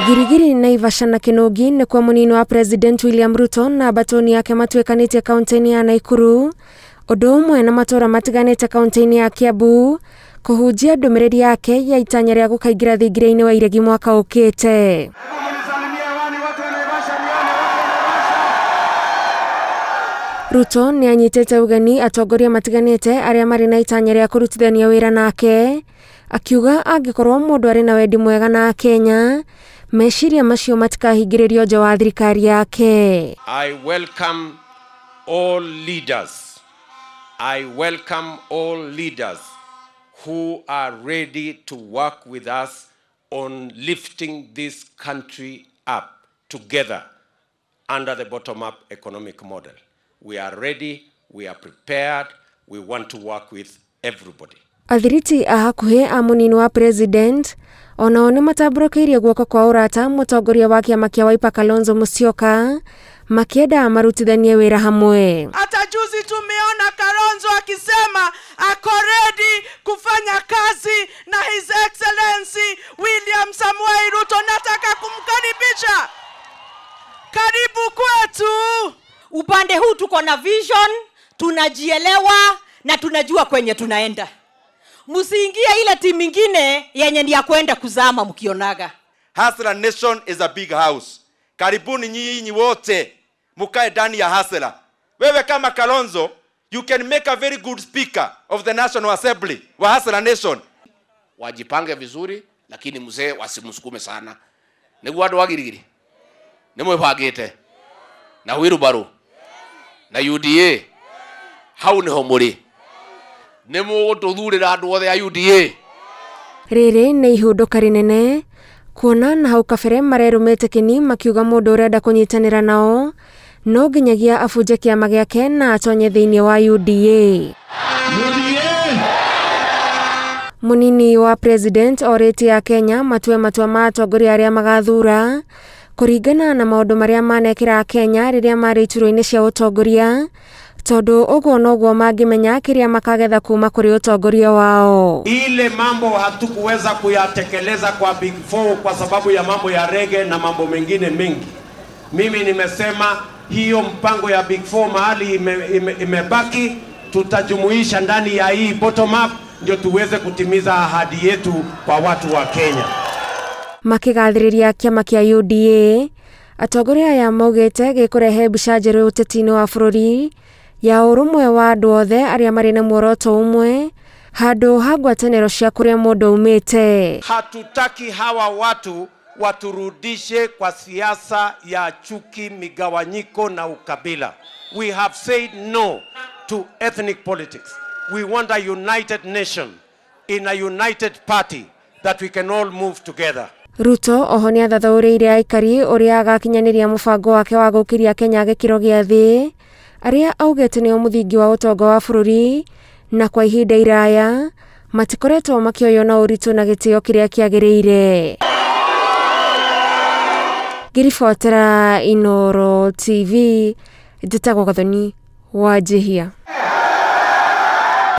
Girigiri, Naivasha na Kinungi nĩkuo mũnini wa President William Ruto na batoni yake matuĩkanĩtie kaunti-inĩ ya Naikuru, ũndũ ũmwe na matũũra matiganĩte kaunti-inĩ ya Kiambu, kũhunjia ndũmĩrĩri yake ya itanya rĩa gũkaingĩra thingira-inĩ wa iregi mwaka ũkĩte. Ruto nĩ anyitĩte ũgeni atongoria matiganĩte arĩa marĩ na itanya rĩa kũrutithania wĩra nake, akiuga angĩkorwo mũndũ arĩ na wendi mwega na Kenya, meciria macio matikahingĩrĩrio nja wa thirikari yake. I welcome all leaders. I welcome all leaders who are ready to work with us on lifting this country up together under the bottom-up economic model. We are ready, we are prepared, we want to work with everybody. Athiriti a hakuhĩ a mũnini wa President onao nĩ matambũrũkĩirie guoko kwa ũrata mũtongoria wa kĩama kĩa Wiper Kalonzo Musyoka, makĩenda marutithanie wĩra hamwe. Hata juzi tumeona Kalonzo akisema ako ready kufanya kazi na His Excellency William Samoei Ruto. Nataka kumkaribisha, karibu kwetu. Upande huu tuko na vision, tunajielewa na tunajua kwenye tunaenda. Msiingie ile timu ingine yenye ni ya kwenda kuzama mkionaga. Hustler Nation is a big house. Karibuni nyinyi wote mukae ndani ya Hustler. Wewe kama Kalonzo, you can make a very good speaker of the National Assembly wa Hustler Nation. Wajipange vizuri, lakini mzee wasimsukume sana. Niguo andu a Girigiri ni mwibangite na wheelbarrow na UDA, hau niho muri ni mugututhurira andu othe a UDA. Rĩrĩ nĩ ihũndũka rĩnene kuona na hau kabere marerũmĩte kĩni makiuga mũndũ ũrenda kũnyitanĩra nao no nginyagia abunje kĩama gĩake na atonye thĩinĩ wa UDA. Mũnini wa President orĩtie a Kenya matue matua ma atongoria arĩa magathura kũringana na maũndũ marĩa manekĩra Kenya rĩrĩa marĩ iturwa-inĩ cia ũtongoria, tondũ ũguo noguo mangĩmenya kĩrĩa makagetha kuma kũrĩ ũtongoria wao. Ile mambo hatukuweza kuyatekeleza kwa Big Four kwa sababu ya mambo ya rege na mambo mengine mengi. Mimi nimesema hiyo mpango ya Big Four mahali imebaki, tutajumuisha ndani ya hii bottom up ndio tuweze kutimiza ahadi yetu kwa watu wa Kenya. Makĩgathĩrĩria kĩama kĩa UDA, atongoria aya maugĩte gĩkũrehe mbica njerũ ũteti-inĩ wa bũrũri ya ũrũmwe wa andũ othe arĩa marĩ na muoroto ũmwe handũ ha ngwatanĩro cia kũrĩa mũndũ aumĩte. Hatutaki hawa watu waturudishe kwa siasa ya chuki, migawanyiko na ukabila. We have said no to ethnic politics. We want a united nation in a united party that we can all move together. Ruto oho nĩ athathaũrĩire aikari ũrĩa agakinyanĩria mũbango wake wa gũkĩria Kenya gĩkĩro gĩa thĩ, arĩa augĩte nĩo mũthingi wa ũtonga wa bũrũri na kwa ihinda iraya matikoretwo makĩoywo na ũritũ na gĩtĩo kĩrĩa kĩagĩrĩire. Ngĩribotera Inooro TV, njĩtagwo Gathoni Wanjihia.